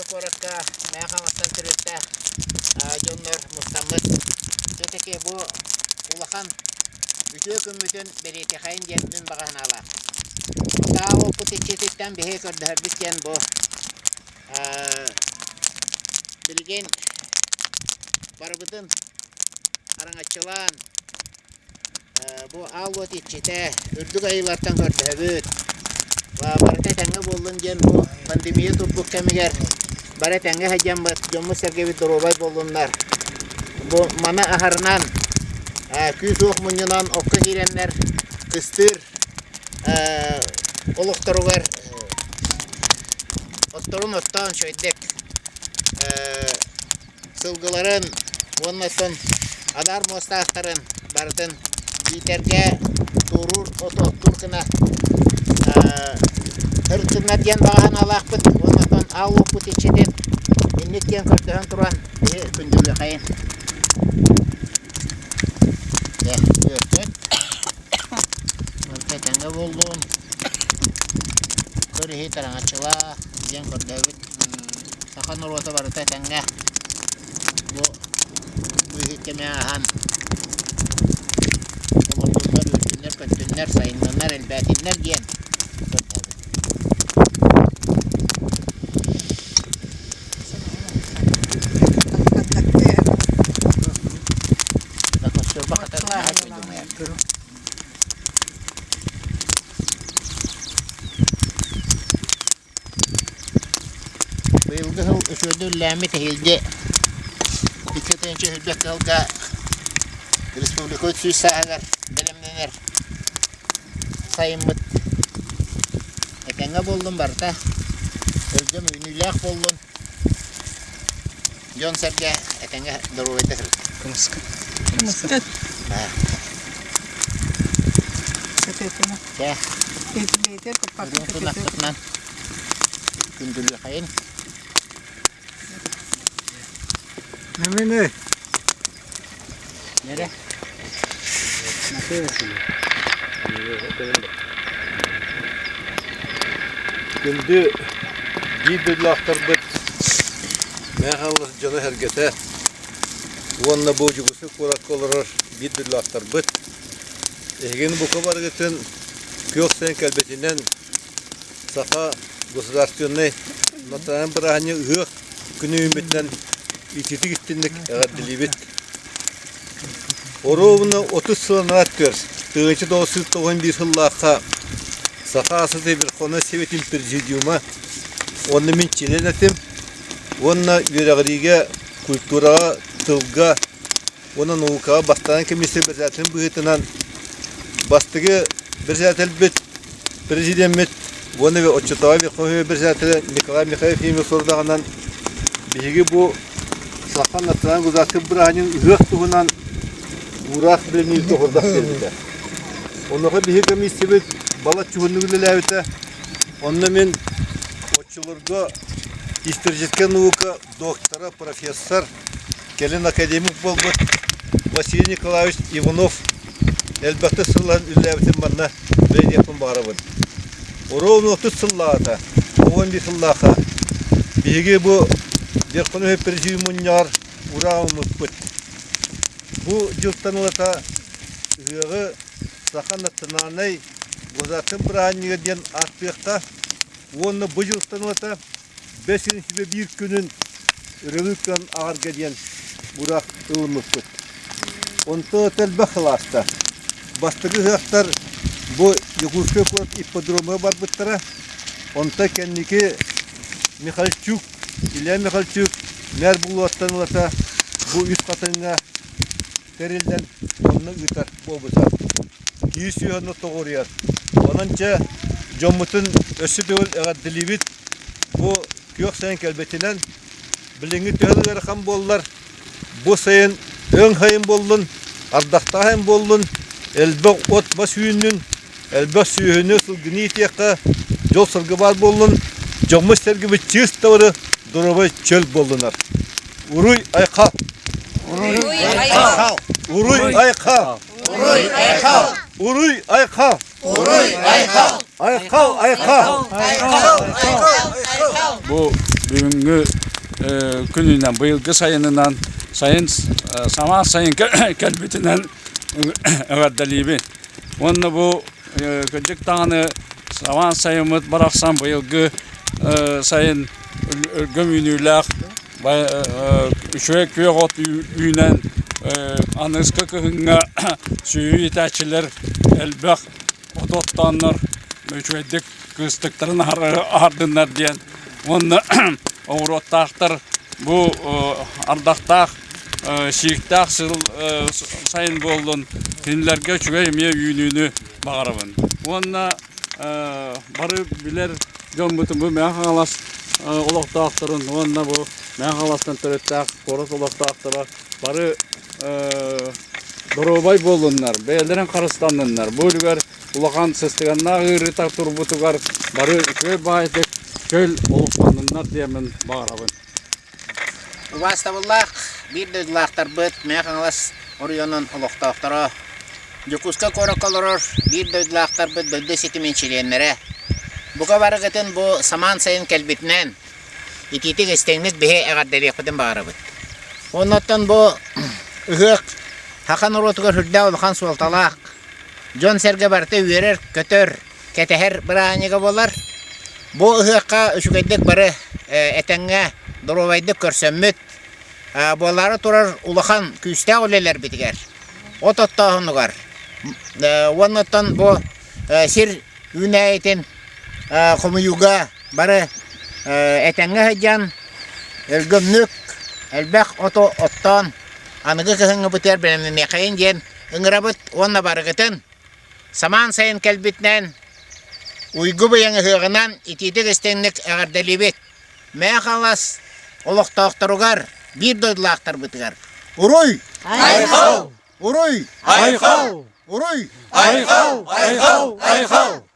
куоракка Мэҥэ Хаҥаластан төрүттээх дьоннор мустаммыт все-таки бу улахан үтүө күммүтүн бэлиэтиэхэйин диэн мин баҕа санаалаахпын. Таа уоппут иччититтэн биһиги көрдөһөрбүт диэн бу билигин барыбытын араҥаччылаан Бу аал уот иччитэ, үрдүк айыылартан көрдөһөбүт. Барыта этэҥҥэ буоллун диэн бу пандемия турбут кэмигэр бары этэҥҥэ сылдьаммыт, дьоммут-сэргэбит доруобай буоллуннар. Бу маны аһарынан, күүс-уох мунньунан окко киирэннэр кыстыыр олохторугар отторун оттоон үчүгэйдик сылгыларын уонна оттон адаар муостаахтарын барытын иитэргэ туоруур оту оттуур гына ырытыннар диэн баҕа санаалаахпыт уонна оттон аал уоппут иччитин инник диэн көрдөһөн туран биһи күндүлүөхэйин. Дьэ, үөрбүт. Этэҥҥэ буоллун. Көр иһит араҥаччылаах диэн көрдөөбүт. Саха норуота барыта этэҥҥэ бу быыһык кэми ааһан олордуннар, үөрдүннэр, көттүннэр, сайынныннар, элбээтиннэр диэн көрдөһөбүт. Быйылгы сыл үчүгэйдик үлэлээммит эһиилги 2 үрдүк сылга республикабыт сүүс сааһыгар бэлэмнэнэр сайыммыт этэҥҥэ буоллун барыта, өлгөм үүнүүлээх буоллун, дьон-сэргэ этэҥҥэ доруобайда сырыттын. Кымыска. Чэ, Ырыҥ күндүлүөхэйин. Намины. Нere? Күндү биир дойдулаахтарбыт Мэҥэ Хаҥалас дьоно-сэргэтэ уонна бу Дьокуускай куоракка олорор биир дойдулаахтарбыт Эһигини бука барыгытын күөх сайын кэлбитинэн Саха государственнай национальнай бырааһынньык ыһыах күнү үүммүтүнэн итиитик истинник эҕэрдэлиибит. Оруобуна 30 сыл анараа өттүгэр 1991 сыллаахха Саха АССР Верховнай Советын Президиума уонна мин чилиэн этим уонна үөрэҕириигэ, культураҕа, тылга уонна наукаҕа бастаан комиссия председателин быһыытынан бастакы председателбит, президеммит уонна оччотооҕу Верховный председателэ Николай Михайлович Ефимов сорудаҕынан биһиги бу Саха национальнай государственнай бырааһынньыгын ыһыах туһунан уураах билиниитэ сорудах биэрбитэ. Онуоха биһиги комиссиябыт балачча уһуннук үлэлээбитэ. Онно мин оччолорго историческай наука доктора, профессор, кэлин академик буолбут Василий Николаевич Иванов элбэхтик сыллаһан үлэлээбитин манна бэлиэтиэхпин баҕарабын. Оруобуна 30 сыллааҕыта, 11 сыллаахха биһиги бу Верховный Президиум мунньаҕар ураан ылбыппыт. Бу дьылтан ылата ыһыаҕы Саха национальнай государственнай бырааһынньыга диэн ааттыахха уонна бу дьылтан ылата Бэс ыйын сүбэ биир күнүн өрөбүл аҕарга диэн бураах ылыммыппыт. Онто элбэх кылааста. Бастакы ыһыахтар бу Дьокуускай куорат ипподромугар барбыттара. Онто кэнники Михальчук, Илья Михальчук мэр булуоттан ылата бу үс хатыҥҥа тэриллэн онно ыытар буолбута. Киһи сүөһүнү тоҕуруйар. Онон чэ дьоммутун өссө төгүл эҕэрдэлиибит. Бу күөх сайын кэлбитинэн билиҥҥи төһө да ыарахан буоллар, бу сайын өҥ сайын буоллун, ардахтаах сайын буоллун, элбэх от-мас үүннүн, элбэх сүөһүнү, сылгыны иитиэххэ, дьол-саргы баар буоллун, дьоммут-сэргэбит чыыс табары доруобай чөл буоллунар. Уруй айхал! Уруй айхал! Уруй айхал! Уруй айхал! Уруй айхал! Уруй айхал! Айхал, айхал! Айхал, айхал, айхал! Бу бүгүҥҥү күнүнэн, быйылгы сайынынан, сайын самаан сайын кэлбитинэн эҕэрдэлиибин. Уонна бу кырдьык даҕаны самаан сайыммыт барахсан быйылгы сайын өлгөм үүнүүлээх үчүгэй күөх от үүнэн аныгыскы кыһыҥҥа сүөһү иитээччилэр элбэх оту оттооннор үчүгэйдик кыстыктарын аһардыннар диэн уонна оҕуруоттаахтар бу ардахтаах сииктээх сыл сайын буоллун кинилэргэ үчүгэй эмиэ үүнүүнү баҕарабын уонна бары билэр дьоммутун бу Мэҥэ Хаҥалас олохтоохторун уонна бу Мэҥэ Хаҥаластан төрүттээх куорат олохтоохторо бары доруобай буоллуннар, бэйэлэрин харыстанныннар. Бу үлүгэр улахан сыстыганнаах ыарыыта турбутугар бары үчүгэй баайдык чөл олохтоннуннар диэммин баҕарабын. Убаастабыллаах биир дойдулаахтарбыт Мэҥэ Хаҥалас оройуонун олохтоохторо, Дьокуускай куоракка олорор биир дойдулаахтарбыт дойду ситимин чилиэннэрэ, бука барыгытын бу самаан сайын кэлбитинэн итиитик истиҥник биһи эҕэрдэлиэхпитин баҕарабыт. Оннуттан бу ыһыах саха норуотугар сүрдээх улахан суолталаах, дьон-сэргэ барыта үөрэр-көтөр, кэтэһэр бырааһынньыга буолар. Бу ыһыахха үчүгэйдик бары этэҥҥэ доруобайдык көрсөммүт, буолаары турар улахан күүстээх үлэлэрбитигэр, от оттооһунугар уонна оттон бу сир үүнээйитин хомуйууга бары этэҥҥэ сылдьан, өлгөмнүк элбэх оту оттоон, аныгы кыһыҥҥыбытыгар бэлэмнэниэхэйин диэн ыҥырабыт уонна барыгытын Самаан сайын кэлбитинэн, уйгу быйаҥ ыһыаҕынан итиитик-истиҥник эҕэрдэлиибит! Мэҥэ Хаҥалас олохтоохторугар, биир дойдулаахтарбытыгар Уруй! Айхал! Уруй! Айхал! Уруй! Айхал! Айхал! Айхал!